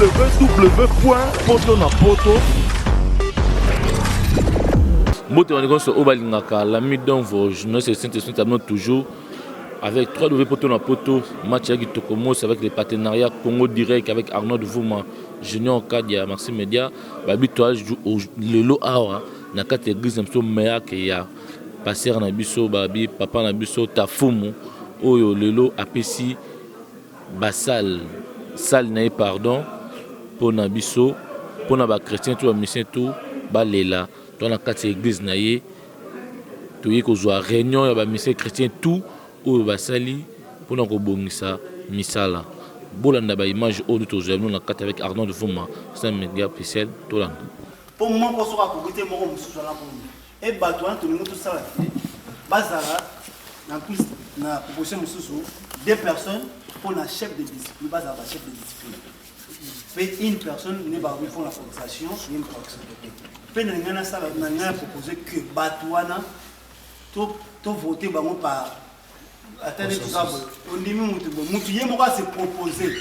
www poto na poto. Mbote bandeko nyonso oyo balingaka l'ami Donvo, journaliste Saint-Esprit Tabino toujours avec 3W Poto na Poto, match ya Tokomos avec le partenariat Congo Direct avec Arnaud Vuma, Junior Kadia, Maxime Media, babi toi lelo awa na kati église na biso meyake ya pasteur na biso babi papa na biso Tafumu oyo lelo apesi basal salle na ye pardon pona biso pona ba chrétien tout ba musicien tout balela to na kati ya église na ye toye kozwa réunion ya ba musicien chrétien tout oyo basali mpona kobongisa misala. Bolanda ba image oyo tozwa bino na kati avec Arnaud Vuma, c'est un média officiel tolanda. Mpo moko soki akoki te moko mosusu wana bongo e bato wana tolingi tosala te bazala na plus na proposition mosusu deux personnes mpo na chef de discipline bazala ba chef de discipline mpe une personne nde bakoki mpo na cotisation ye moto akosokote mpe na ngai nasala na ngai na propose que bato wana to to voter bango par ata nde toza boye ondimi mutu boye mutu ye moko ase propose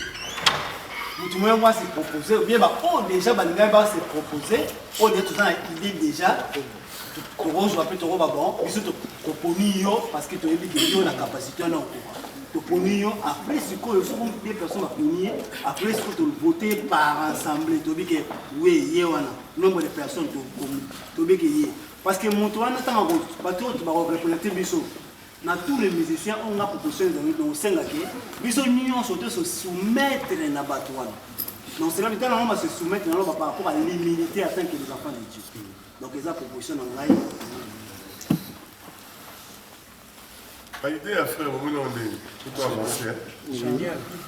mutu moko ase propose ou bien baoyo déjà balingaki ba se propose oyo deja toza na idée déjà tokozwa mpe tokoba bon biso toponi yo parce que toyebi ke yo na capacité wana okoka toponi yo après sikoyo soki deux personnes baponi ye après sikoyo tovote par ensemble toyebi ke we ye wana nombre de personnes toyebi ke ye Parce que moto wana ntango bato oyo bako représenter biso na tous les musiciens oyo nga proposition ezali donc osenga ke biso nyonso to se soumettre na bato wana donc cela bitala yango ba se soumettre na loba par rapport à l'humilité en tant que les enfants de Dieu donc eza proposition na ngai. Ba idée ya frère omoni yango ndenge to avancer.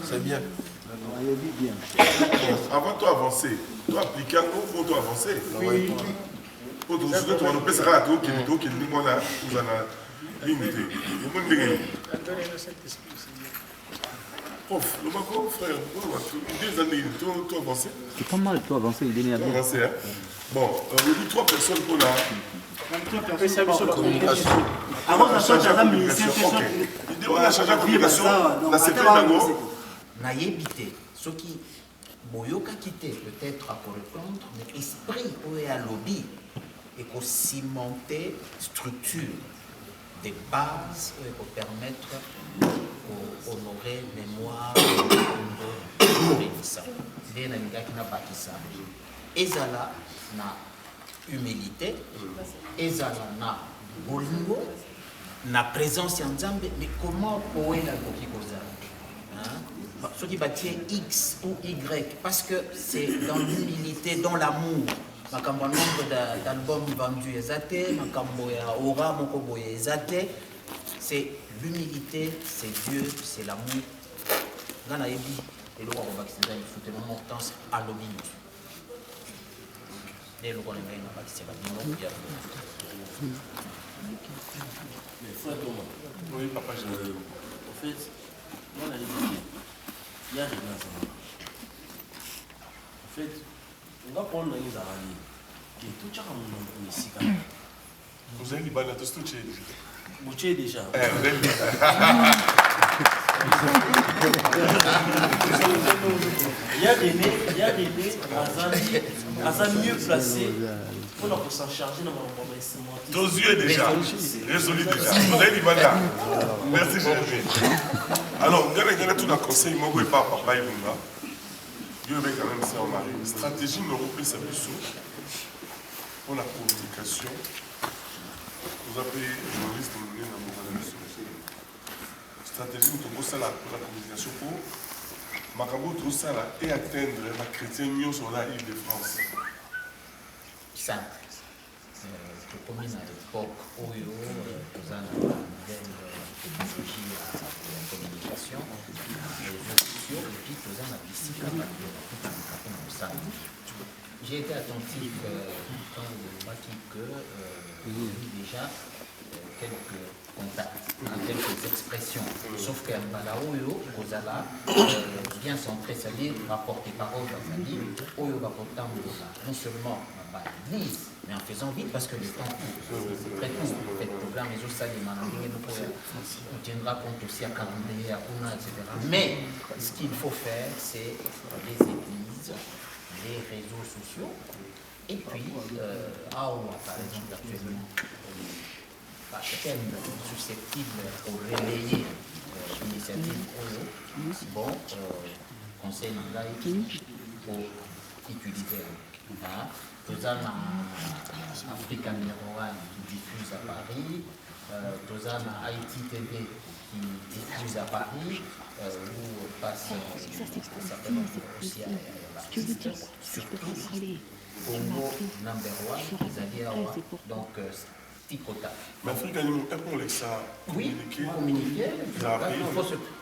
C'est bien. Alobi bien. Bon, avant to avancer, to appliquer yango faut to avancer. Oui. Po to soki to bana kaka to kende to kende ndenge wana oza na nini te. Omoni ndenge nini? Prof, lobako frère, idée eza ndenge to to avancer. C'est pas mal, to avancer idée bien. Avancer hein. Bon, on dit trois personnes pour la communication. Idée wana charge communication na sepeli nango. Nayebi te soki boyokaki te peut-être ako repondre mais esprit oyo alobi eko cimenter structure des bases oyo eko permettre ko honorer memoire ya Nkondo Benissa. Nde nalingaki nabakisa ezala na humilite, ezala na bolingo, na presence ya Nzambe, mais comment kowela ekoki kozala hein? Soki batie X ou Y, parce que c'est dans l'humilité, dans l'amour. Makambo ya nombre d'albums vendus eza te, makambo ya aura moko boye eza te. C'est l'humilité, c'est Dieu, c'est l'amour. Nga nayebi eloko ya kobakisa eza lisusu te, mama Hortense alobi nyonso. Nde eloko na ngai nabakisela bino ya Mais frère Thomas, oui, papa, je... au fait, moi nayebi te ya René azalaka. Au fait, nga problème na ngai ezalaka nini? Ke totyaka monoko na esika na ye. Ozali libanda tosi totie deja. Botie deja. Eh, ozali libanda. Ya René, ya René azali aza mieux placé mpona ko s'en charger na makambo ya ba instrumentiste. Tozwi ye deja. Résolu deja. Ozali libanda. Merci Jérémie. Alors, ngai na ngai natuna conseil moko epa papa Ilunga. Yo obeka même sœur Marie. Stratégie noko opesa biso mpo na communication. Oza mpe journaliste monene na mboka na biso. Stratégie nini tokosala mpo na communication mpo makambo oyo tozosala e atteindre ba chrétien nyonso na Île de France. Simple. Tokomi na epoque oyo toza na ba nouvelle technologie ya communication, réseaux sociaux, et puis toza na bisika bato bakutanaka mpona kosala. J'ai été attentif ntango bolobaki que déjà quelques contacts, hein, quelques expressions. Sauf que mbala oyo kozala bien centré, c'est-à-dire ba porte-parole bazali oyo bakotambola non seulement na ba église, mais en faisant vite parce que le temps court, c'est très court. En fait, programme ezosalema na ndenge moko ya on tiendra compte aussi ya calendrier ya kuna, etc. Mais ce qu'il faut faire, c'est les églises, les réseaux sociaux, et puis awa par exemple actuellement bachaîne susceptible pour relayer initiative oyo. Bon, conseil na ngai pour utiliser yango, toza na Africa Numéro 1 qui diffuse à Paris, toza na IT TV qui diffuse à Paris, où passe un certain nombre aussi d'artistes, surtout Congo Number One ezali awa. Donc tikota. Mais Afrika numéro 1 pour ça. Oui, communiquer.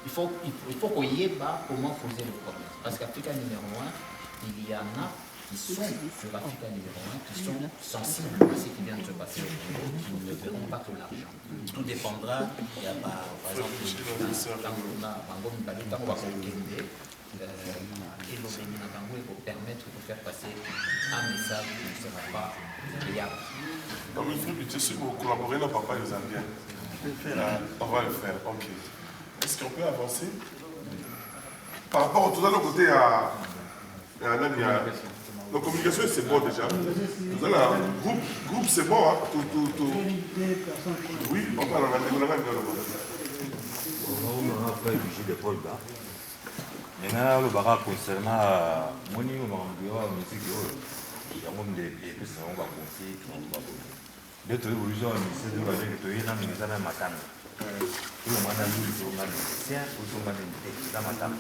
Il faut koyeba comment poser le problème. Parce qu'Africa numéro 1, il y en a qui sont sur Africa numéro 1, qui sont sensibles à ce qui vient de se passer au Congo, qui ne verront pas que l'argent. Tout dépendra, il y a par exemple, bango mibale ntango bakokende, elobeli na bango ekopermettre de faire passer un message qui ne sera pas payable. Donc, il faut que si vous collaborez, non, papa, ils aiment bien. On va le faire, ok. Est-ce qu'on peut avancer par rapport au tout à l'autre côté à Donc, communication, c'est bon déjà. Tout à l'heure, groupe, groupe c'est bon, hein. Tout, tout, tout. Oui, on va on va On frère Vigile de Paul Ba. Maintenant, alobaka concernant moni makambo ya musique oyo, yango nde epesa bango baconseil, bango baboye nde toyebi biso ya musicien toyoka ndenge toye nanu eza na matanga oyo mwana luli tonga musicien otonga nini te, eza matanga.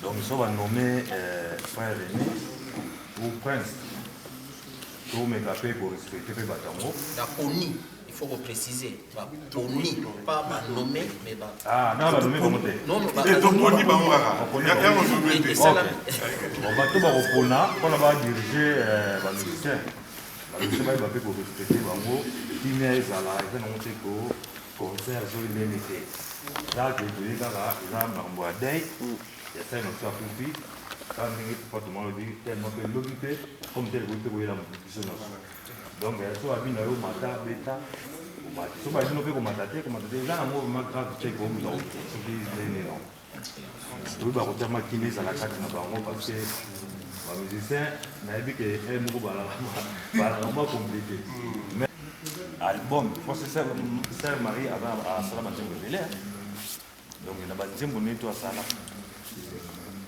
Donc so banome frère René ou Prince, tomeka mpe korespecte mpe bato yango. Baponi, il faut repréciser, baponi, pas banome, mais ba Ah, non, banome bango te. Non, non. Toponi bango kaka yango te. Bon, bato bakopona mpona badirige bamusicien, bamusicien bayeba mpe korespecte bango, kimia ezala. Eza nango te ko concert soki ndenge te, eza ke toye kaka, eza makambo ya deuil ya sali na biso akufi kaka ndenge papa Toma alobi, tellement mpe elobi te comme tel ekoki mpe koyela motu biso nyonso. Donc so babi na yo mata, beta, omata. So babino mpe komata te, komata te. Eza nango vraiment grave te, komuta soki ndenge non toyebi bakotama kimia ezala kati na bango, parce que bamusicien nayebi ke e moko balaka mwa compliqué. Mais album, parce que sœur Marie asala banzembo ebele, donc na banzembo nde to asala,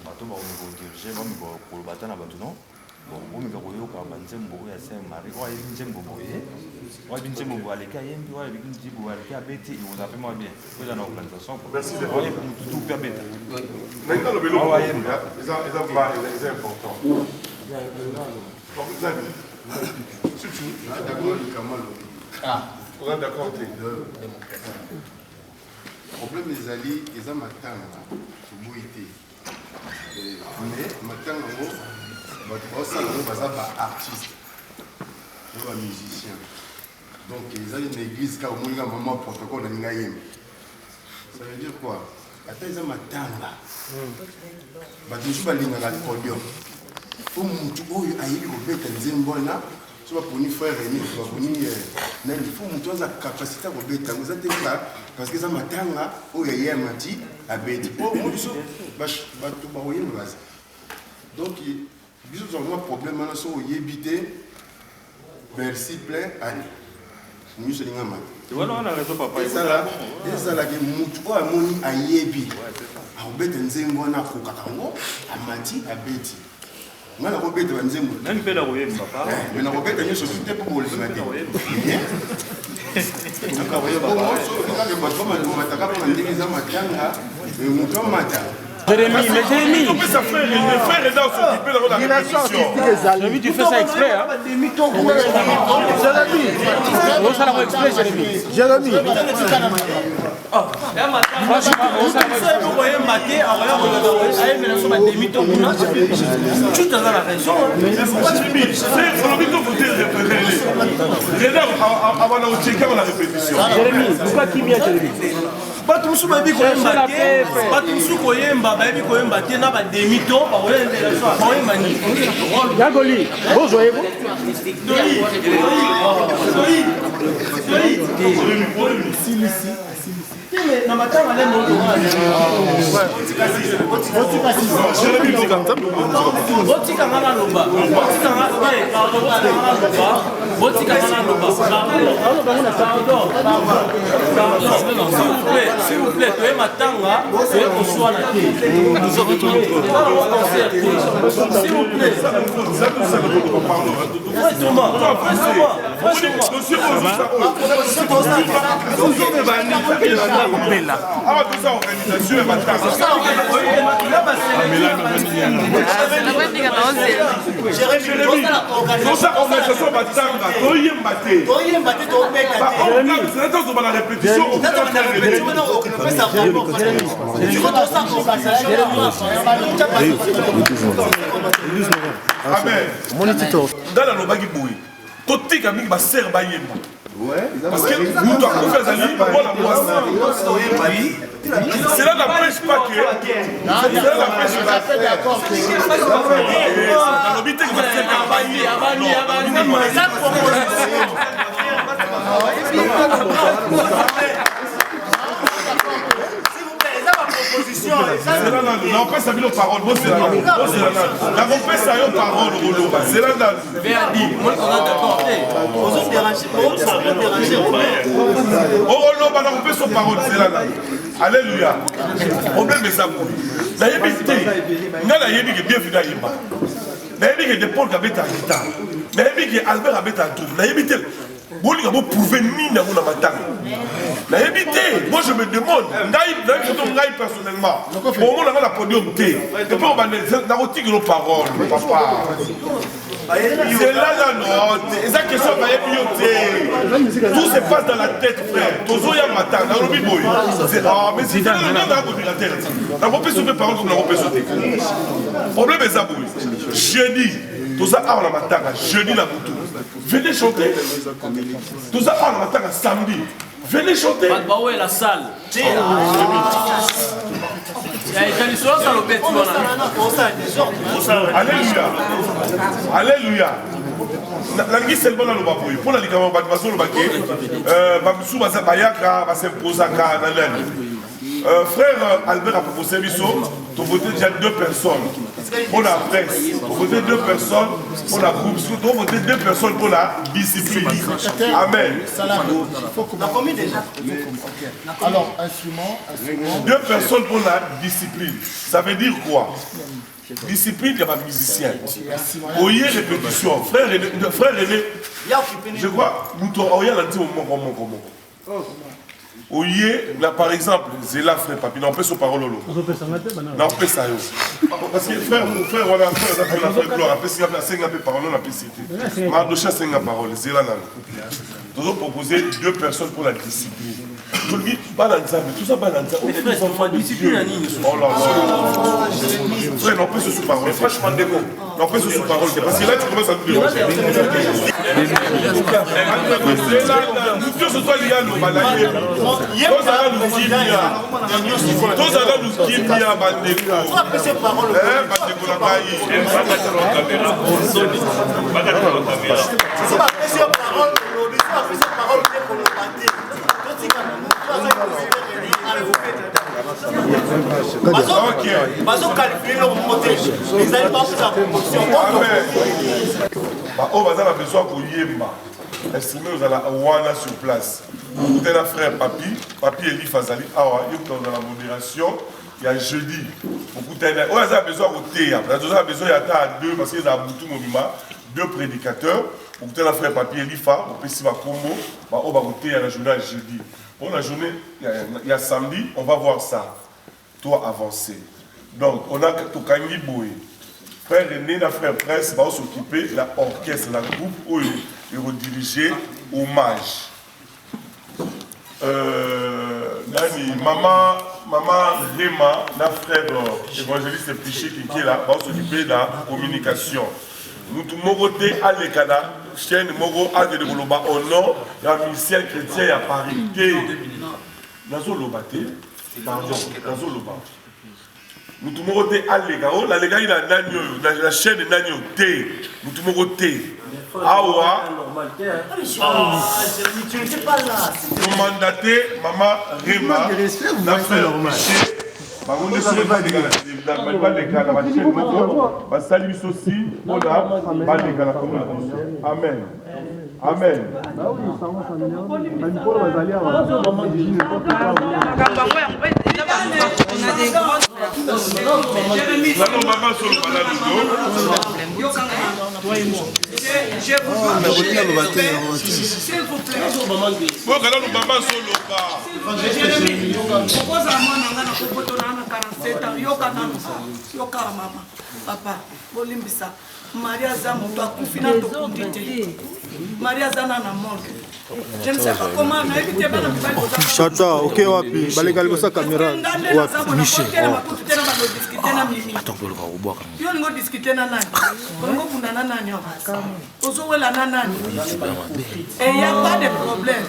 bato bakomeka kodirige, bameka koloba ata na bato non, bon, bomeka koyoka banzembo oyo ya sœur Marie. Oyo ayebi nzembo boye, oyo ayebi nzembo boye, aleki ayembi, oyo ayebi nzembo boye, aleki abeti, ekozala mpe mwa bien oyo eza na organisation. Merci. Oyo motutu mpe abeta. Maintenant, le vélo, eza eza eza important. Donc, Zami, si tu D'accord, likambo alobi. Oza d'accord te? Problème ezali, eza matanga, toboyi te, mais matanga yango, bato baosala yango baza baartiste to bamusicien. Donc ezali na église kaka, omoni kaka mama protocole nalinga yemba, ça veut dire quoi? Ata eza matanga, bato mosusu balingaka podium po motu oyo ayebi kobeta nzembo wana. So baponi frère Reni, baponi nani, fo motu aza capacité ya kobeta yango. Eza te kaka parce que eza matanga, oyo ayema ti abeti po mo biso bato bakoyemba baza. Donc biso tozala mwa problème wana. So oyebi te, merci plein, allez, nyonso elinga mata. Wana wana raison, papa. Ezalaki motu oyo amoni ayebi akobeta nzembo wana, akokaka yango, amati, abeti. Ngai nakobeta banzembo. Nani mpe nakoyemba, papa. Me nakobeta nyonso tu te mpo bolinga te. Kaka bato bamataka mpona ndenge eza matanga, moto amata. Jérémy, mais Jérémy. Topesa frère René, frère René s'occuper dans la répétition. Jérémy, tu fais ça exprès, hein? Jérémy. Osala yango exprès, Jérémy. Jérémy. Franchement, osala yango exprès. Koyemba te, akoya ayembela so bademi to kuna, tu aza na raison. Frère, olobi to voter René. René abana kocheka na répétition. Jérémy, luka kimia, Jérémy. Bato mosusu bayebi koyemba te, bato mosusu koyemba bayebi koyemba te, na bademi to bakoyembela so bakoyemba nini? Yagoli, bozwa ye bo. Na matanga lemo. Botikanga naloba, botikanga te, pardon, botikanga naloba, botikanga naloba, pardon, pardon, pardon, s'il vous plaît, s'il vous plaît. Toye matanga, toye koswana te, concert te, s'il vous plaît. Frère Thomas, frère Thomas, frère Thomas. Awa toza organisation ya matanga. Toza organisation ya matanga, toyemba te, toyemba te, tobeta te, tozoba na répétition. Amen. Ngai nalobaki boye, totika mingi basere bayemba, parce que moto akufi azali mwana mwasi. Cela n'empêche pas que, cela n'empêche pas, nalobi te ke basere kaka bayemba. Naopesa bino parole, bozela nanu, nakopesa yo parole, koloba, zela nanu. Okoloba, nakopesa yo parole, zela nanu. Alleluya. Problème eza boye, nayebi te, ngai nayebi ke Bienvenu ayemba, nayebi ke De Paul abeta guitare, nayebi ke Albert abeta drum, nayebi te bolinga boprouve nini yango na matanga, nayebi te. Moi je me demande, ngai nayebi surtout ngai personnellement, bomona nga na podium te, et puis obande nakotikelo parole, papa, zela nano, eza question bayebi yo te. Tout se passe dans la tête, frère. Tozoya matanga, nalobi boye, mais nanga modérateur, nakopesa mpe parole comme nakopesa te. Problème eza boye, jeudi toza awa na matanga, jeudi na butu, venez chanter. Toza awa na matanga samedi, venez chanter. Bato bawela salle eza lisolo asala obeti wana. Alléluia, alléluia. Nalingi seulement naloba boye mpo na likambo bato bazoloba ke bamosusu bayaka basimposaka na nani. Frère Albert a proposé biso tovote déjà deux personnes pour la presse, tovote deux personnes pour la groupe, tovote deux personnes pour la discipline. Amen. Alors, instrument, instrument. Deux personnes pour la discipline, ça veut dire quoi? Discipline ya bamusicien, oye répétition, frère René, frère René, je crois moto oya na ntina moko moko moko oye na, par exemple, zela, frère Papi, na opesa parole, olo na opesa yo, parce que frère, mon frère wana, frère aza mpena frère Gloire, apesi nga, asenga mpe parole, napesi te. Mardoche asenga parole, zela nano. Tozopropose deux personnes pour la discipline. Tolingi bana Nzambe, toza bana Nzambe. Discipline ya nini? Oh là là, frère, n'empêche sous parole, franchement, ndeko, n'empêche sous parole, parce que là tu commences à nous déranger. Nyonso toalinga loba na ye, tozala lukimia, tozala lukimia, bandeko, bandeko na ngai. So bapesi yo parole, olobi. So bapesi yo parole te, koloba te. Totika moto aza bazokalkule eloko moko te, ezali bapesa proposition. Baoyo baza na besoin koyemba instrument, ozala wana sur place, okutana frère Papi, Papi Elif azali awa, ye kuta ozala modération ya jeudi, okutani oyo aza na besoin koteya. Toza na besoin ya ata ya deux, parce que ezala butu mobima, deux prédicateurs. Okutana frère Papi Elifa, opesi bakombo baoyo bakoteya na journée ya jeudi. Pour la journée ya samedi, on va voir ça. Toi avancer. Donc on a tokangi boye frère René na frère Prince bao s'occuper na orchestre na groupe oyo eko diriger hommage. Euh, nani mama mama Rema na frère euh, évangéliste Piché Kinkela bao s'occuper na communication. Mutu moko te aleka na chaîne moko akende koloba au nom ya musicien chrétien ya Paris te. Nazoloba te pardon nazoloba mutu moko te aleka o oh, nalekaki na nani oyo na chaîne nani oyo te mutu moko te awa tomandate mama rema na frère Michel bango nde soki baleka na bachaîne moko basali biso signe mpona baleka na kombo na biso amen Amen. Okozala mwana nga na kopoto na na 47 ans yoka nanu yoka mama papa bolimbisa Marie aza moto akufi na tokundi te. Marie aza na na morgue. Je ne sais pas comment nayebi te bana mibali boza. Chacha, ok wapi? Baleka liboso ya camera. Wapi? Michel. Makutu te na bando discuter na Mimi. Attends, koluka kobwaka. Yo olingo discuter na nani? Olingo bunda na nani yo? Ozowela na nani? Et y a pas de problème.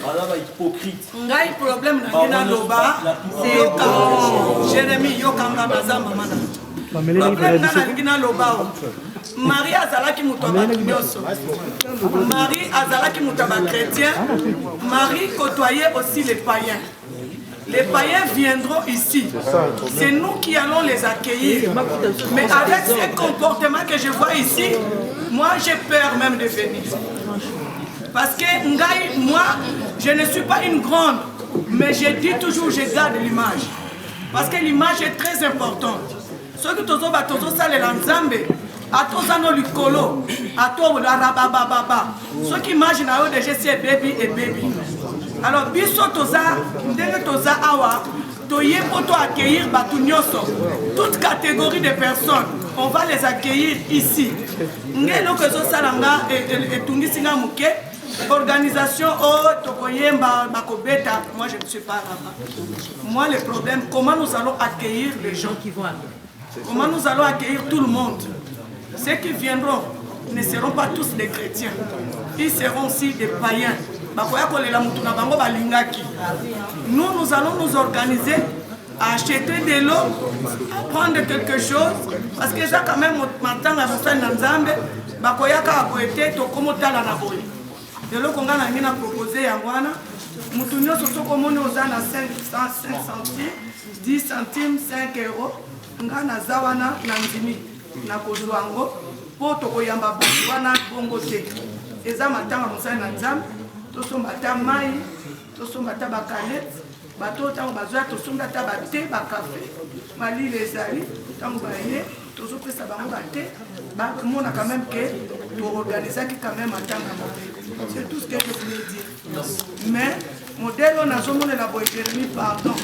Ngai problème na ngai naloba. Yoka. Jérémie yoka nga naza mama na. Problème nga nalingi naloba o Marie azalaki moto ya bato nyonso. Marie azalaki moto ya bachrétien. Marie côtoyait aussi les païens. Les païens viendront ici. C'est nous qui allons les accueillir. Mais avec ce comportement que je vois ici, moi j'ai peur même de venir. Parce que ngai, moi, je ne suis pas une grande, mais je dis toujours, je garde l'image. Parce que l'image est très importante. Soki tozoba tozosalela Nzambe, ata oza no likolo, ata arababababa, soki image na yo deja esi ebebi, ebebi. Alors biso toza ndenge toza awa, toye mpo to accueillir bato nyonso, toute catégorie de personnes, on va les accueillir ici. Nge eloko ezosala nga etungisi nga moke. Organisation oh tokoyemba bakobeta, moi je ne suis pas là-bas. Moi le problème, comment nous allons accueillir les gens qui vont arriver? Comment nous allons accueillir tout le monde? Ceux qui viendront ne seront pas tous des chrétiens. Ils seront aussi des païens. Bakoya kolela mutu na bango balingaki. Nous, nous allons nous organiser à acheter de l'eau, à prendre quelque chose, parce que ça quand même matanga mosali na Nzambe, bakoya kaka boye te, tokomotala na boye. Eloko ngai nalingi na propose yango wana, motu nyonso soki omoni oza na 5 centimes, 10 centimes, 5 euros, ngai naza wana na ndimi nakozwa yango mpo tokoyamba bato wana bongo te. Eza matanga mosali na Nzambe, tosomba ata mai, tosomba ata bakanete bato oyo ntango bazwa tosombi ata bate bakafe malili ezali ntango baye tozopesa bango bate bamona quand même ke toorganisaki quand même matanga mabe. C'est tout ce que je voulais dire. Mais modèle oyo nazomonela boye, Jérémie, pardon,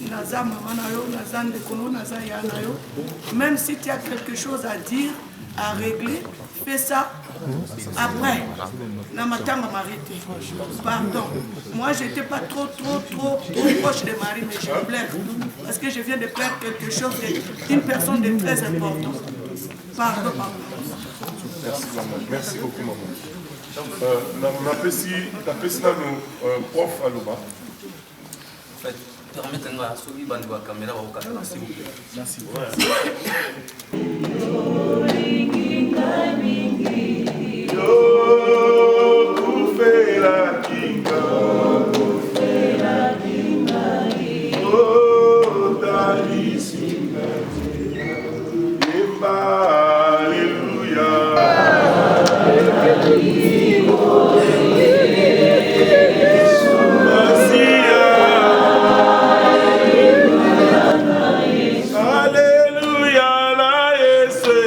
naza mama na yo, naza ndeko no, naza ya na yo. Même si tu as quelque chose à dire, à régler, fais ça après na matanga Marie te. Pardon, moi j'étais pas trop trop trop trop proche de Marie, mais je pleure parce que je viens de perdre quelque chose, une personne de très importante. Pardon, pardon. Merci maman, merci beaucoup maman. Napesi napesi nanu prof aloba. En fait, permettez nga soki bandeko ya caméra bakokata, s'il vous plaît. Merci. Alléluia, la Yesu.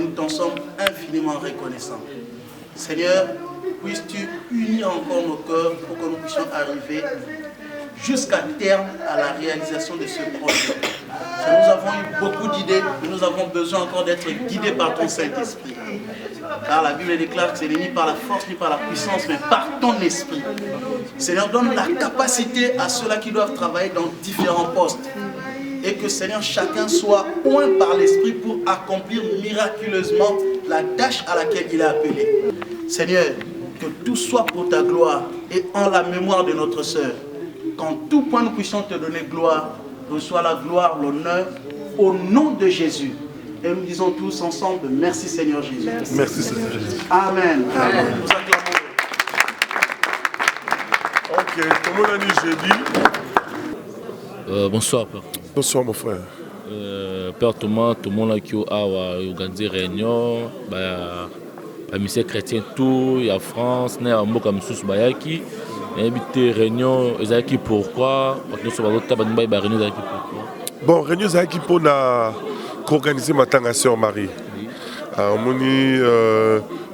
nous t'en sommes infiniment reconnaissants. Seigneur, puisses-tu unir encore nos cœurs pour que nous puissions arriver jusqu'à terme à la réalisation de ce projet. Nous avons eu beaucoup d'idées, mais nous avons besoin encore d'être guidés par ton Saint-Esprit. Car la Bible déclare que ce n'est ni par la force ni par la puissance, mais par ton esprit. Seigneur, donne la capacité à ceux-là qui doivent travailler dans différents postes. Et que Seigneur, chacun soit oint par l'Esprit pour accomplir miraculeusement la tâche à laquelle il est appelé. Seigneur, que tout soit pour ta gloire et en la mémoire de notre sœur. Qu'en tout point nous puissions te donner gloire, reçois la gloire, l'honneur, au nom de Jésus. Et nous disons tous ensemble, merci Seigneur Jésus. Merci, Seigneur Jésus. Amen. Amen. Nous acclamons. Ok, comment on a dit jeudi Bonsoir, Père. Bonsoir, mon frère. Père Thomas, tomonaki yo awa organiser réunion ba bamusiciens chrétien tout ya France na ya mboka mosusu bayaki. Nayebi te réunion ezalaki pourquoi, bato nyonso bazota balingi bayeba réunion ezalaki pourquoi. Bon, réunion ezalaki mpona koorganiser matanga ya sœur Marie. Omoni,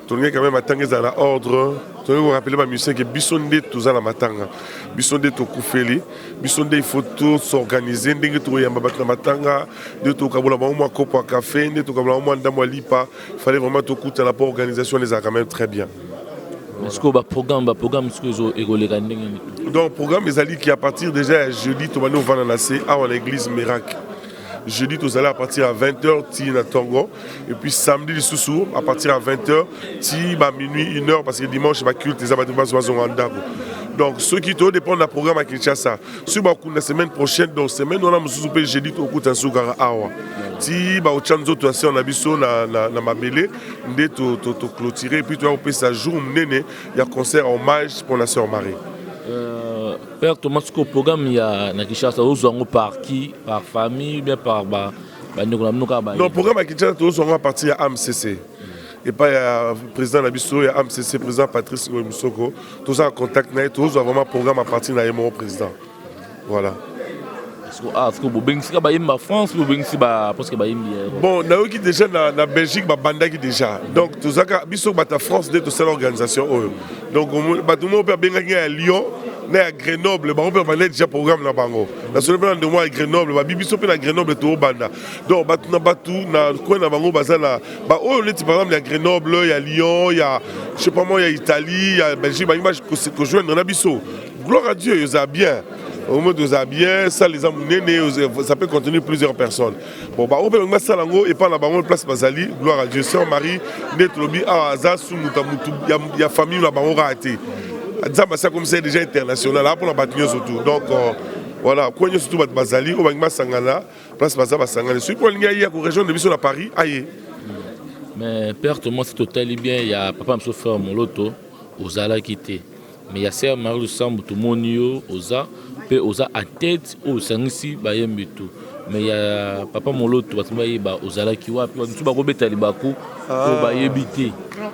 tolingi quand même matanga ezala na ordre. Tolingi korappeler bamusicien ke biso nde toza na matanga, biso nde tokufeli, biso nde il faut tos'organiser ndenge tokoyamba bato na matanga, nde tokabola bango mwa kopo ya café, nde tokabola bango mwa ndambo ya lipa. Il fallait vraiment tokutana mpo organisation wana ezala quand même très bien. Sikoyo baprogramme sikoyo ekoleka ndenge nini? Donc programme ezali ki à partir déjà ya jeudi tobandi kovanda na se awa na église Miracle. Jeudi tozali à partir ya 20h ti na ntongo, et puis samedi lisusu à partir ya 20h ti ba minuit 1h, parce que dimanche baculte eza, bato bazo bazonga ndako. Donc soki todépendre na programme ya Kinshasa, soki bakunda semaine prochaine, donc semaine wana mosusu mpe jeudi tokokuta nsukaka awa ti baotya nzoto ya sœur na biso na mabele, nde toclôturer, et puis toya kopesa jour monene ya concert hommage pour la sœur Marie. Père Thomas, sikoyo programme ya na Kinshasa ozwa yango par qui? Par famille ou bien par bandeko na bino kaka ba? Non, programme ya Kinshasa tozwa yango à partir ya AMCC, epai ya président na biso ya AMCC, président Patrice Ngoy Musoko. Toza en contact na ye, tozwa vraiment programme à partir na ye moko président, voilà. Sikoyo bobengisi kaka bayembi ba France, bobengisi presque bayembi? Bon, nayoki déjà na Belgique babandaki déjà. Donc tozaka biso bato ya France nde tosala organisation oyo. Donc bato moko mpe abengaki ngai ya Lyon na ya Grenoble, bango mpe babandaki déjà programme na bango. Nasolo mpe na ndemo ya Grenoble, babi biso mpe na Grenoble toobanda. Donc bato na bato na coin na bango baza na baoyo neti par exemple ya Grenoble, ya Lyon, ya je sais pas moi, ya Italie, ya Belgique, balingi bakojoindre na biso. Gloire à Dieu, eza bien. Au moins toza bien, salle eza monene, ça peut contenir plusieurs personnes. Bon, baoyo mpe balingi basala yango epai na bango place bazali, gloire à Dieu. Sœur Marie nde tolobi awa aza su moto ya mutu ya famille na bango kaka te. Nzambe asi akomisa ye déjà international aa mpona bato nyonso tu. Donc voilà, coin nyonso tu bato bazali oyo balingi basangana, place baza basangani. Soki mpo alingi aye korejoindre biso na Paris, aye. Mais Père Thomas, si totali bien, ya papa biso frère Moloto ozalaki te, mais ya sœur Marie Lusambo tomoni yo oza mpe oza en tête oyo osangisi bayembi tu. Mais ya papa Moloto bato bayeba ozalaki wapi? Bato mosusu bakobeta libaku oyo bayebi te,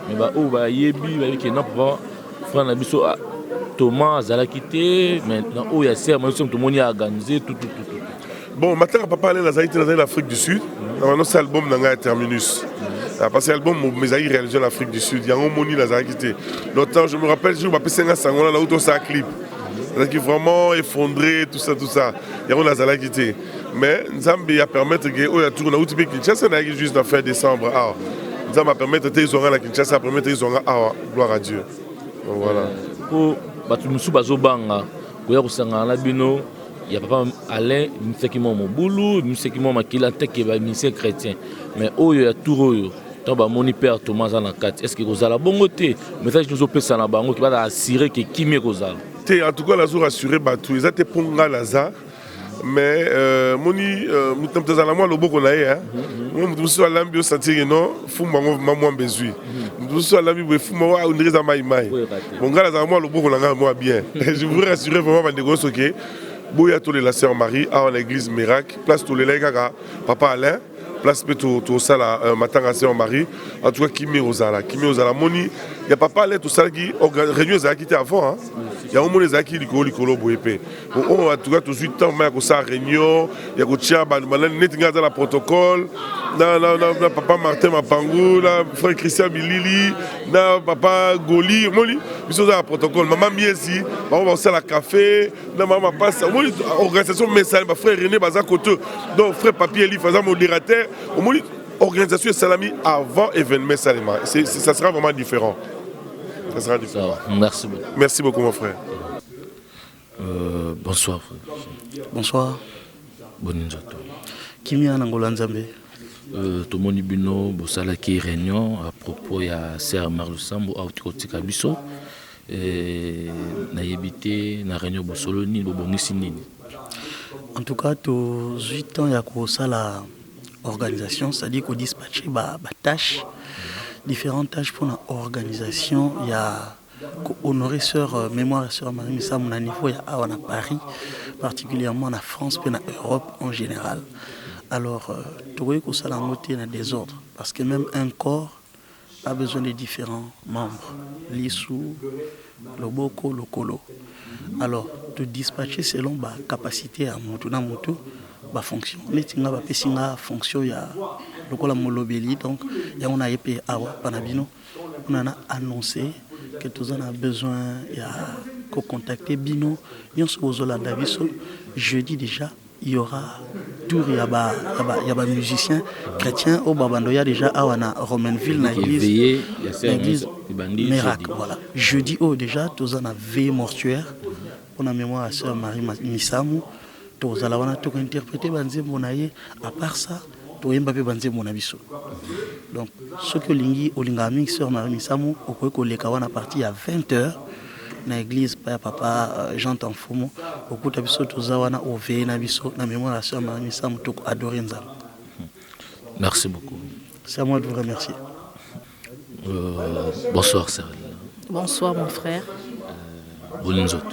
mais baoyo bayebi bayebi ke na papa frère na biso Thomas azalaki te, mais na oyo ya sœur Marie Lusambo tomoni aorganiser tout tout tout tout. Bon, matanga papa Ale nazalaki te, nazali na Afrique du Sud, na banosa album na ngai ya Terminus. Parce que album ezalaki réalisé en Afrique du Sud, yango moni nazalaki te. Donc je me rappelle jour bapesi nga sango wana, nauti osala clip, nazalaki vraiment effondré, tout ça tout ça, yango nazalaki te. Mais Nzambe ya permettre ke oyo ya tour nauti mpe Kinshasa, nayaki juste na fin décembre awa. Nzambe apermettre te ezwanga na Kinshasa, apermettre ezwanga awa, gloire à Dieu. Donc voilà. Po bato mosusu bazobanga koya kosangana na bino. Ya papa Alain ebimisaki mwa mobulu, ebimisaki mwa makila nteke bamusicien chrétien, mais oyo ya tour oyo, ntango bamoni père Thomas aza na kati, est ce que kozala bongo te? Message tozopesa na bango ke bazala assuré ke kimi ekozala. Te, en tout cas nazo rassurer bato, eza te mpo nga naza, mais moni moto na moto azala mwa loboko na ye. Moto mosusu alambi, osentir non, fumbu yango mamwambe ezwi. Moto mosusu alambi boye, fumbu yango on dirait eza mai mai. Bon, ngai nazala mwa loboko na ngai mwa bien. Je voudrais rassurer vraiment bandeko nyonso ke boya tolela sœur Marie awa na église Miracle, place tolelaki kaka papa Alain. Place mpe tosala euh, matanga sœur Marie. En tout cas kimi ozala, kimi ozala moni ya papa ale tosalaki réunion ezalaki te avant hein. Yango moni ezalaki likolo likolo boye mpe. Oyo en tout cas tozwi temps ma ya kosala réunion ya kotia banani neti ngai aza na protocole na, na, na, na papa Martin Mapangu na frère Christian Bilili na papa Goli omoni biso oza na protocole mama Miezi bango bakosala café na mama Mapasa omoni organisation mesale ba frère René baza kote donc frère Papi Elif aza modérateur omoni organisation esalami avant événement esalema ça sera vraiment différent, ça sera différent. Merci beaucoup. Merci beaucoup mon frère. Bonsoir. Bonsoir. Boni nzoto. Kimia na ngolu ya Nzambe. Tomoni bino bosalaki réunion à propos ya sœur Marie Lusambo auti kotika biso. Nayebi te na réunion bosolo nini, bobongisi nini? En tout cas, tozwi temps ya kosala organisation, c'est-à-dire kodispatcher ba, ba tâches, différentes tâches mpona organisation ya honorer sœur euh, mémoire ya sœur Marie Misamu na niveau ya awa na Paris, particulièrement na France mpe na Europe en général. Alors euh, tokoki kosala yango te na désordre parce que même un corps a besoin de différents membres, lisu, loboko, lokolo. Alors to dispatcher selon ba capacité ya mutu na mutu ba fonction. Neti nga bapesi nga fonction ya lokola molobeli, donc yango naye mpe awa mpa na bino mpona na annoncer que toza na besoin ya kocontacter bino nyonso bozolanda biso. Jeudi déjà il y aura tour ya ba ya ba, ya ba musiciens chrétiens oyo babando ya déjà awa na Romainville na église na église Miracle. Voilà, jeudi oyo déjà toza na veille mortuaire mpona mémoire ya sœur Marie Misamu. Tozala wana tokointerprete banzembo na ye, à part ça toyemba mpe banzembo na biso. Donc soki olingi, olingaka mingi sœur Marie Misamu, okoki koleka wana à partir ya 20 heures na église pa ya papa Jean Tamfumu, okuta biso toza wana oveye na biso na mémoire ya sœur Marie Misamu, toko adorer Nzambe. Merci beaucoup. C'est à moi de vous remercier. Bonsoir Cyril. Bonsoir mon frère. Boni nzoto.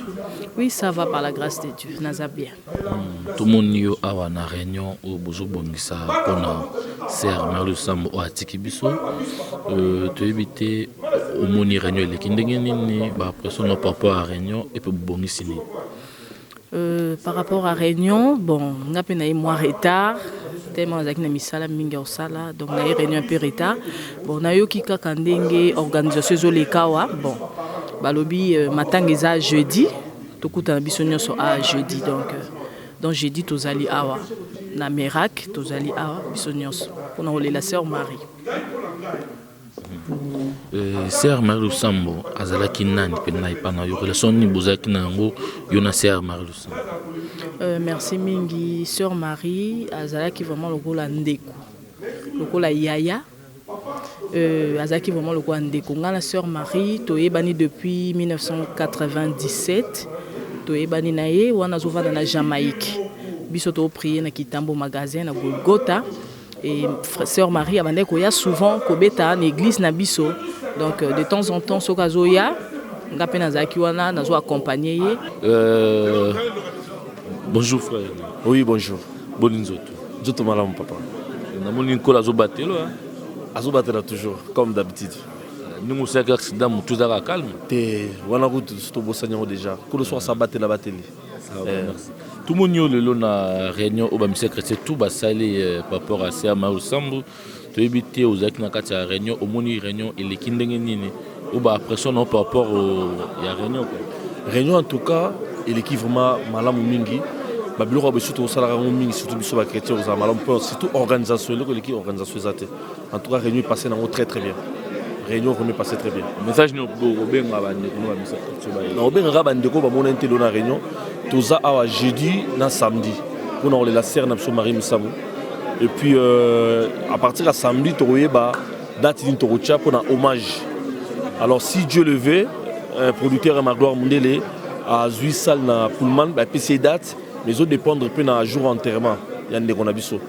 Oui, ça va par la grâce de Dieu. Naza bien. Tomoni yo awa na réunion oyo bozobongisa mpona sœur Marie Lusambo oyo atiki biso. Toyebi te omoni réunion eleki ndenge nini, bapression na par rapport à réunion epe bobongisi nini? Par rapport à réunion, bon, nga mpe naye mwa retard tellement nazalaki na misala mingi ya kosala, donc naye réunion un peu retard. Bon, nayoki kaka ndenge organisation ezoleka awa. Bon, balobi matanga eza jeudi, tokutana biso nyonso a jeudi. Donc jeudi tozali awa na Merak, tozali awa biso nyonso mpona kolela sœur Marie. Sœur Marie Lusambo azalaki nani mpenza epa na yo? Relation nini bozalaki na yango yo na sœur Marie Lusambo? Merci mingi. Sœur Marie azalaki vraiment lokola ndeko, lokola yaya. Azalaki vraiment lokola ndeko. Nga na sœur Marie toyebani depuis 1997, toyebani na ye wana azovanda na Jamaïque. Biso toprier na Kitambo magasin na Golgotha. Et sœur Marie abandaki koya souvent kobeta na église na biso. Donc de temps en temps soki azoya, nga mpe nazalaki wana nazo accompagner ye. Bonjour frère. Oui, bonjour. Boni nzoto. Nzoto malamu papa. Namoni nkolo azobatela. Azobatela toujours comme d'habitude. Ndenge osalaki accident, motu ezalaka calme? Te, wana kutu tobosani yango déjà. Nkolo so asabatela bateli. Merci. Tomoni yo lelo na réunion oyo bamusiciens chrétien tout basali par rapport à sœur Marie Lusambo. Toyebi te ozalaki na kati ya réunion, omoni réunion eleki ndenge nini, oyo baimpression na yo par rapport ya réunion quoi? Réunion en tout cas eleki vraiment malamu mingi. Babiloko ya biso tokosalaka yango mingi, surtout biso bachrétien kozala malamu mpo surtout organisation, eloko eleki organisation eza te. En tout cas réunion epasse nango très très bien. Réunion vraiment passé très bien. Message nini obenga bandeko no bamisa chrétien baye? Na obengaka bandeko bamona te lelo na réunion. Toza awa jeudi na samedi mpona kolela sœur na biso Marie Misamu. Et puis à partir ya samedi tokoyeba date nini tokotia mpona hommage. Alors si Dieu le veut, producteur ya Magloire Mundele azwi salle na Pullman, bapesi ye date, mais ezodépendre mpe na jour enterrement ya ndeko na biso.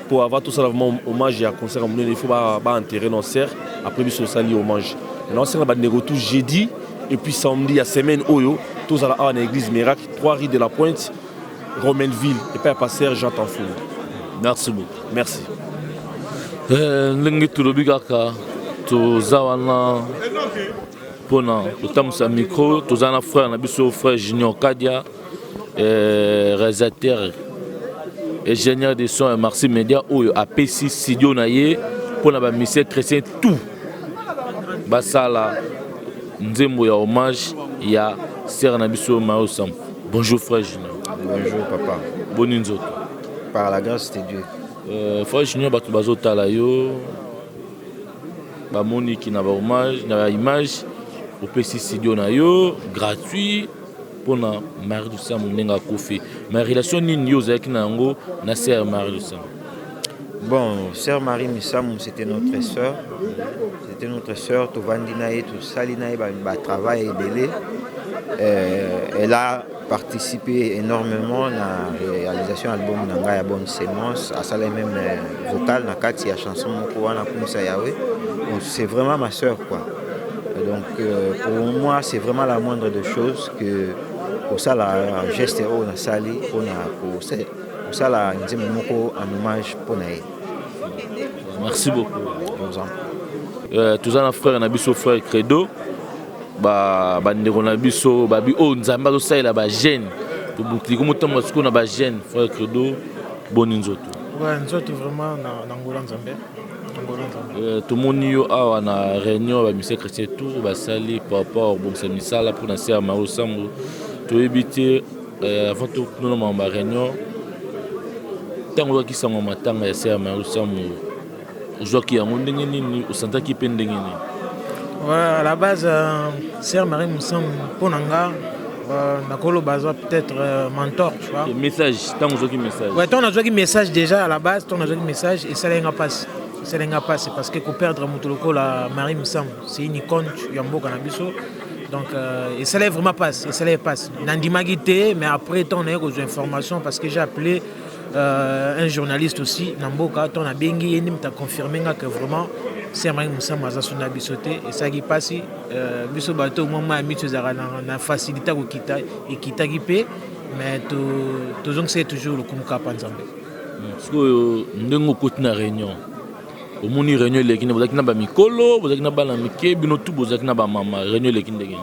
Pour avoir tout ça vraiment hommage ya concert ya monene, il faut ba enterrer nos sœurs, après biso osali hommage. Maintenant c'est bandeko tout jeudi et puis samedi ya semaine oyo tozala awa na église Miracle 3 rue de la Pointe, Romainville, et puis pasteur Jean Tanfour. Merci beaucoup. Merci. Eh, ndenge tolobi kaka toza wana mpona kotambwisa micro toza na frère na biso frère junior kadia eh, réalisateur ingénieur de son ya marci media oyo apesi studio na ye mpona bamisien chrétien tout basala nzembo ya hommage ya sere na biso mayo sam bonjour frère junior bonjour papa boni nzoto par la grâce de dieu euh, frère junior bato bazotala yo bamoniki na bahommage na baimage opesi studio na yo gratuit mpona marie lusambo ndenge akufi mais relation nini yo ozalaki na yango na sœur marie lusambo Bon, sœur Marie Misamu, c'était notre sœur. C'était notre sœur, tovandi na ye, tosali na ye, ba, ba travail ebele. Euh, elle a participé énormément na réalisation album na ngai ya Bonne Semence, asala même euh, vocal na kati ya chanson moko wana kumisa Yahweh. Donc c'est vraiment ma sœur quoi. Donc euh, pour moi, c'est vraiment la moindre des choses que kosala geste oyo nasali mpona kosala nzembo moko en hommage mpo na ye. Merci beaucoup. Euh, toza na frère na biso frère Credo bandeko na biso babi oyo oh, nzambe azosalela bajeune tobukili komotambola sikoyo na bajeune frère Credo boni nzoto nzoto vraiment na ngola nzambe Euh, tomoni yo awa na réunion ya bamusicien chrétien tour basali par rapport kobongisa misala mpo na se ya maro sambo toyebi te euh, avant tokuna makambo ya réunion ntango ozwaki sango matanga ya se ya maro sambo ozwaki yango ndenge nini osantaki mpe ndenge nini Ouais, à la base, euh, Sœur Marie Moussamou, mpo na nga, euh, nakoloba aza peut-être euh, mentor, tu vois. Et message, ntango ozwaki message. Ouais, ntango nazwaki message déjà à la base, ntango nazwaki message, esalaki nga mpasi. Esalaki nga mpasi parce que koperdre moto lokola Marie Moussamou, c'est une icône ya mboka na biso. Donc, euh, esalaki vraiment mpasi, esalaki mpasi. Nandimaki te, mais après, ntango naye kozwa information parce que j'ai appelé euh, un journaliste aussi na mboka to nabengi ye nde moto aconfirme nga que vraiment ser maki mosambo aza so na biso te esalaki mpasi euh, biso bato mwa mai ya miso ezalaka na, na facilité ya kokita ekitaki mpe mais tozongisaki toujours lokumu kaka nzambe hmm, sikoyo ndenge okoti na réunion omoni réunion eleki nde bozalaki na bamikolo bozalaki na bana mike bino tu bozalaki na bamama réunion eleki ndenge nini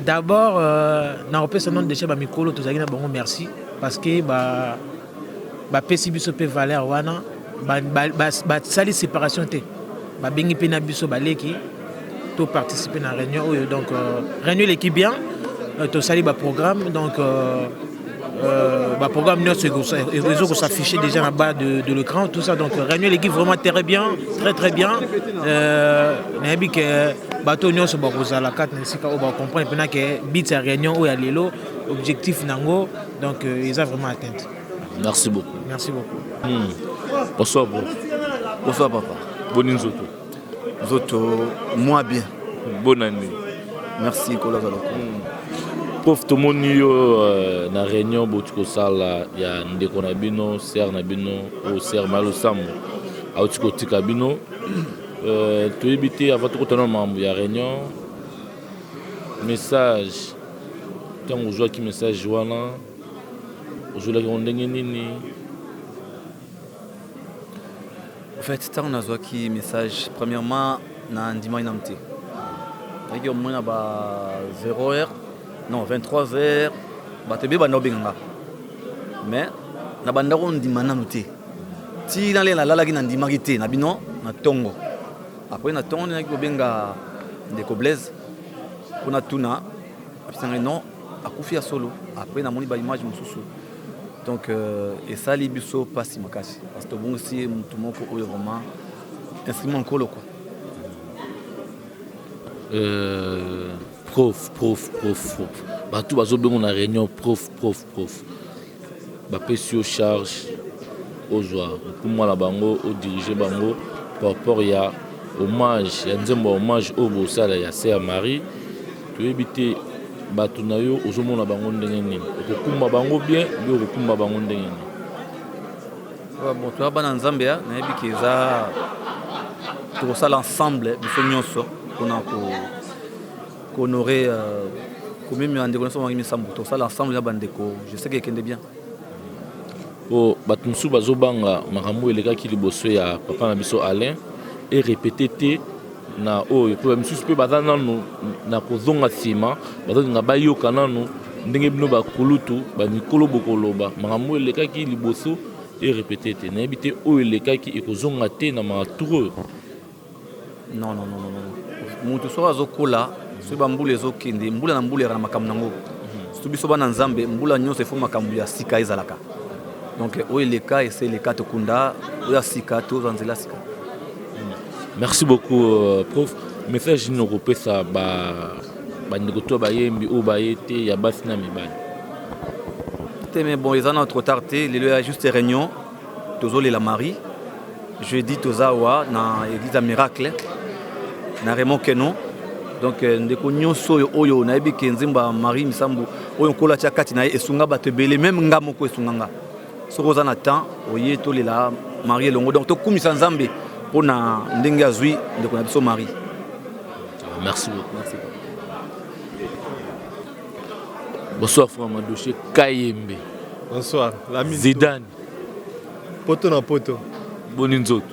D'abord euh, nakopesa nano deja bamikolo tozalaki na bango merci parce que ba bapesi biso mpe valeur wana basali séparation te babengi mpe na biso baleki to participer na réunion oyo donc euh, réunion eleki bien euh, tosali baprogramme donc euh, euh, baprogramme nyonso ezo kosaffiche déjà na bas de, de l'écran tout ça donc réunion eleki vraiment très bien très très bien euh, nayebi ke bato nyonso bakozala kati na esika oyo bacomprendre mpena ke but ya réunion oyo ya lelo objectif na yango donc euh, eza vraiment atteinte merci beaucoup merci beaucoup hmm. bonsoir bro bonsoir papa boni nzoto nzoto moi bien bonne année merci kola zaloko hmm. prof tomoni yo euh, na réunion boti kosala ya ndeko na bino sere na bino oyo sere malosambo auti kotika bino Euh, toyebi te avant tokota na makambo ya réunion message ntango ozwaki message wana ozwelaki yango ndenge nini En fait, ntango nazwaki message premièrement nandimaki nanu te nayaki omoi na ba 0 heure non 23 heures bato ebele banda kobenga nga mais na banda kondima nanu te ti na lelo nalalaki nandimaki te na bino na ntongo apres na ntongo nayaki kobenga ndeko blaise mpo natuna apesa ngai non akufi ya solo apres namoni baimage mosusu donc euh, esali biso mpasi makasi parce que tobongisi ye motu moko oyo vraiment instrument nkolo quoi euh, prof prof prof prof bato bazobengo na réunion prof prof prof Bapesi yo charge ozwa mokumba na bango o diriger bango par rapport ya hommage ya nzembo ya hommage oyo bosala ya sœur Marie toyebi te bato na yo ozomona bango ndenge nini okokumba bango bien mpe okokumba bango ndenge nini bon toya bana nzambe ya nayebi ke eza tokosala ensemble biso nyonso mpona ko honorer euh, komemela ndeko nyonso bangi misambo tosala ensemble na bandeko je sais que ekende bien. Po bato mosusu bazobanga makambo oyo elekaki liboso ya papa na biso Alain e répéter te na oyo mpo bamisusu mpe baza nanu na kozonga nsima, bazolinga bayoka nanu ndenge bino bakulutu bamikolo bokoloba makambo oyo elekaki liboso e répéter te. Nayebi te oyo elekaki ekozonga te na matour oyo. Non, non, non, non, non. Moto soki azokola, soki bambula ezokende, mbula na mbula ezalaka na makambo nango. Surtout biso bana Nzambe, mbula nyonso efo makambo ya sika ezalaka. Donc oyo eleka ese eleka, tokunda oyo ya sika, tozwa nzela ya sika. Merci beaucoup euh, prof. Message nini okopesa ba bandeko to bayembi oyo baye te ya basi na mibali? Te mais bon, eza na trop tard te, lelo ya juste réunion, tozolela Marie. Jeudi toza awa na église ya miracle na Raymond Keno. Donc euh, ndeko nyonso oyo oyo nayebi ke nzembo ya Marie Misambu oyo nkolo atia kati na ye esunga bato ebele, meme nga moko esunga nga. Soki oza na temps oye tolela Marie elongo, donc tokumisa Nzambe mpo na ndenge azwi ndeko na biso Marie. Merci beaucoup. Merci. Bonsoir frère Madoche Kayembe. Bonsoir. Zidane. Poto na poto. Boni nzoto.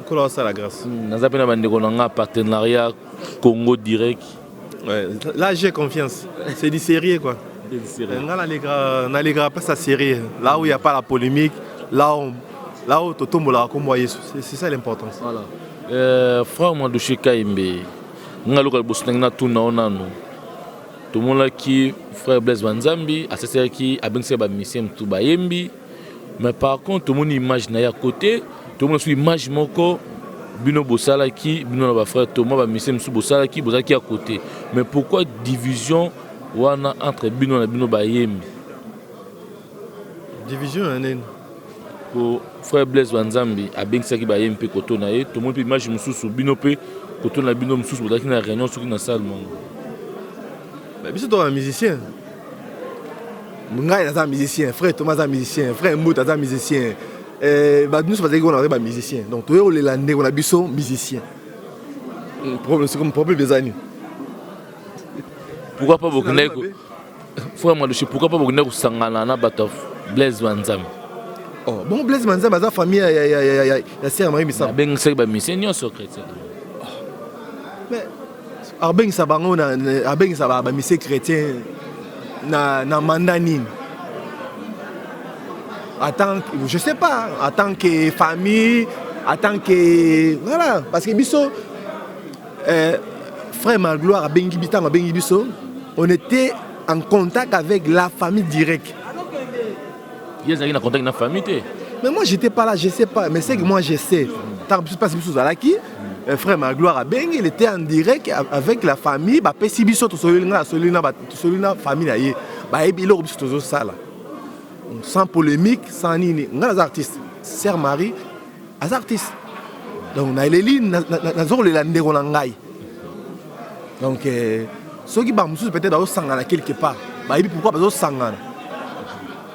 Nkolo asala grâce. Naza pe na bandeko na nga partenariat Congo direct. Ouais, là j'ai confiance. C'est du sérieux quoi. Nga na pas ça sérieux. Là où il n'y a pas la polémique, là où là où totombolaka kombo ya Yesu. C'est ça l'importance. Voilà. Euh, frère Madoche Kayembe, nga loka liboso ndenge natuna yo nanu. Tomonaki frère Blaise Banzambi aseselaki abengisaki ba musiciens mosusu bayembi, mais par contre tomoni image na ye à côté, tomoni su image moko bino bosalaki bino na ba frère Thomas ba musiciens mosusu bosalaki bozalaki à côté, mais pourquoi division wana entre bino na bino bayembi? Division ya nini? Po frère Blaise Banzambi abengisaki bayembi mpe koto na ye, tomoni mpe image mosusu bino mpe koto na bino mosusu bozalaki na réunion soki na salle moko. Ba biso toza musicien. Ngai naza musicien, frère Thomas aza musicien, frère Mbuta aza musicien. Eh, ba nyonso bazalaki wana bazali ba musicien. Donc toye kolela ndeko na biso musicien. Problème, c'est comme problème eza nini? Pourquoi pas bokendaki Frère Madoche, pourquoi pas bokende kosangana na bato ya Blaise Banzambe? Oh, bon Blaise Banzambe aza famille ya ya ya ya ya sœur Marie Misamu. Abengisaki ba musiciens nyonso chrétien. Oh. Mais abengisa bango na abengisa ba ba musiciens chrétiens na na mandat nini? En tant que, je sais pas, en tant que famille, en tant que voilà, parce que biso euh, frère Magloire abengi biso, abengi biso, on était en contact avec la famille directe. Ye azalaki na contact na famille te. Mais moi j'étais pas là, je sais pas, mais c'est que moi je sais. Tant que passe biso zalaki, euh, frère Magloire abengi, il était en direct avec la famille, ba pesi biso tosololi nga sololi na ba tosololi na famille na ye. Ba yebi eloko biso tozo sala. Sans polémique, sans nini. Nga naza artiste. Sœur Marie aza artiste. Donc naleli nazokolela ndeko na ngai. Donc euh, soki ba mosusu peut-être bazosangana quelque part, bayebi pourquoi bazosangana.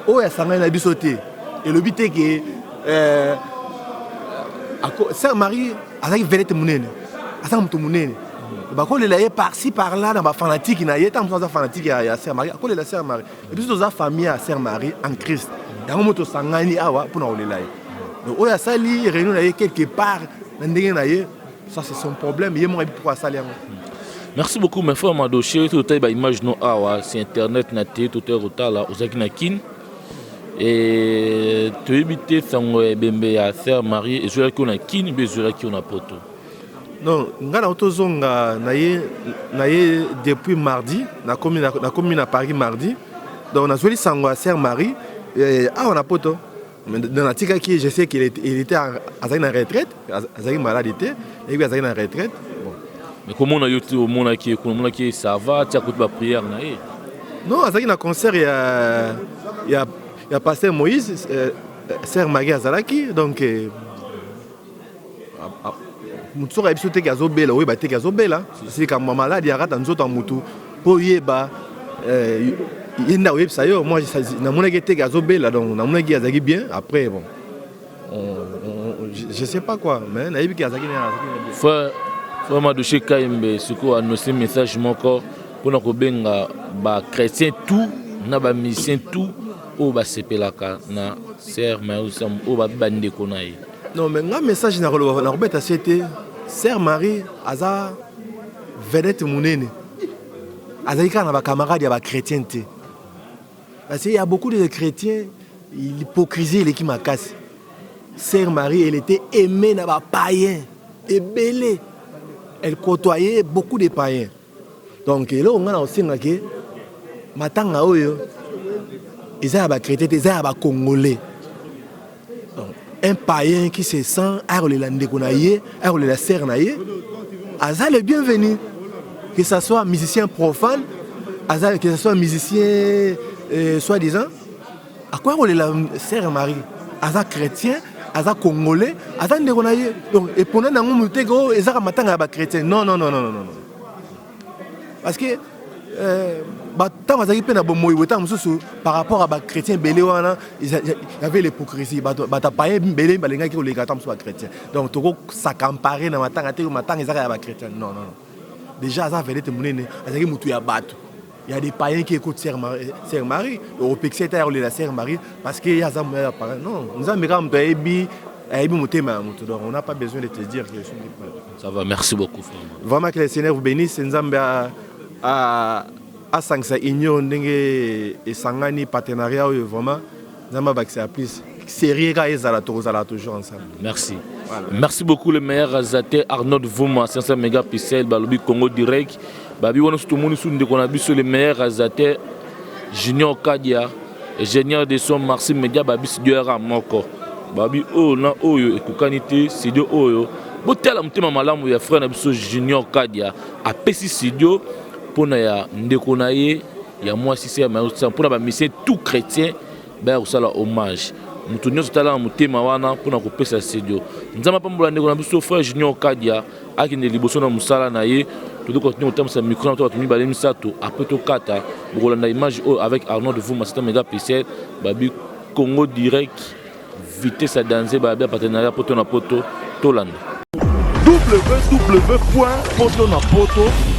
Oyo asangani na biso te, elobi te ke euh, Sœur Marie azalaki vedette monene, azalaki moto monene. Bakolela ye par-ci par-là na ba fanatique na ye, ntango mosusu aza fanatique ya, ya Sœur Marie, akolela Sœur Marie. Et biso toza famille ya Sœur Marie en Christ. Yango moto osangani awa mpona kolela ye. Donc oyo asali réunion na ye quelque part na ndenge na ye, ça c'est son problème, ye moko ayebi pourquoi asali yango. Merci beaucoup mes frères Madoche, totali ba image no awa c'est internet na te totali kotala ozalaki na Kin et toyebi te sango ya ebembe ya Sœur Marie ezwelaki yo na Kin mpe ezwelaki yo na Poto. Non, nga na tozonga na ye na ye depuis mardi, nakomi na nakomi na Paris mardi. Donc nazweli sango ya Sœur Marie eh, awa na Poto. Natikaki, je sais qu'il était, il était azalaki na retraite, azalaki malade te, nayebi azalaki na retraite. Bon. Mais komona yo te omonaki ye kuna omonaki ye ça va tia kutu ba prière na ye. Non, azalaki na concert ya ya ya pasteur Moïse, euh, Sœur Marie azalaki donc euh, motu soki ayebi biso teke azobela oyeba teke azobela likambo ya maladi akata nzoto ya motu mpo oyeba eh, ye nde akoyebisa yo moi namonaki teke azobela donc namonaki azalaki bien après bon on, on, je, je sais pas quoi mais nayebi ke azalaki frère frère Madouche Kayembe sikoyo annonce message moko mpona kobenga ba chrétien tout na ba musicien tout. oyo basepelaka na sœur Marie Misamu oyo babi bandeko na ye? Non mais nga message nakoloba nakobeta se te sœur Marie aza vedette monene azali kaka na ba camarades ya ba chrétiens te parce qu'il y a beaucoup de chrétiens l'hypocrisie eleki makasi. Sœur Marie elle était aimée na ba païens ebele elle côtoyait beaucoup de païens donc eloko nga na kosenga ke matanga oyo eza ya ba chrétien te eza ya ba congolais donc un païen qui se sent akolela ndeko na ye akolela sœur na ye aza le bienvenu que ça soit musicien profane aza que ça soit musicien euh, soit disant Akoya kolela sœur Marie aza chrétien aza congolais aza ndeko na ye donc epona nango moto te oh, ezaka matanga ya ba chrétien non non non non non parce que euh, ntango azalaki mpe na bomoi boye ntango mosusu par rapport à bachrétien ebele wana y avait l'hypocrisie bato apaye ebele balingaki koleka ata mosusu bachrétien donc tokosakampare na matanga te matanga ezaka ya bachrétien non non non déjà aza vedette monene azalaki motu ya bato. Il y a des païens qui écoutent Sœur Marie, Sœur Marie, opekisi ete akolela Sœur Marie parce que ye aza moya ya païen. Non, Nzambe kaka moto ayebi ayebi motema ya moto. Donc on n'a pas besoin de te dire que je suis Ça va, merci beaucoup frère. Vraiment que le Seigneur vous bénisse, Nzambe a a asangisa union ndenge esangani partenariat oyo vraiment Nzambe abakisa plus. Sérieux kaka ezala tokozala toujours ensemble. Merci. Voilà. Merci beaucoup le meilleur réalisateur Arnaud Vuma, 500 mégapixels, Balobi Congo direct. Babi wana soki tomoni su ndeko na biso le meilleur réalisateur Junior Kadia, ingénieur de son Marcy Media babi studio yaka moko. Babi oyo na oyo ekokani te studio oyo botala motema malamu ya frère na biso Junior Kadia apesi studio mpona ya ndeko na ye ya mwasi se ya mpona ba musiciens tout chrétien baya kosala hommage moto nyonso tala na motema wana mpona kopesa studio nzambe apambola ndeko na biso frère junior kadia akende liboso na mosala na ye tozo continue kotambwisa micro na to bato mibale misato apres tokata bokolanda image oyo avec arnaud de vuma c'est un méga pixel babi congo direct vitesse ya danze babi ya partenariat poto na poto tolanda www.potonapoto.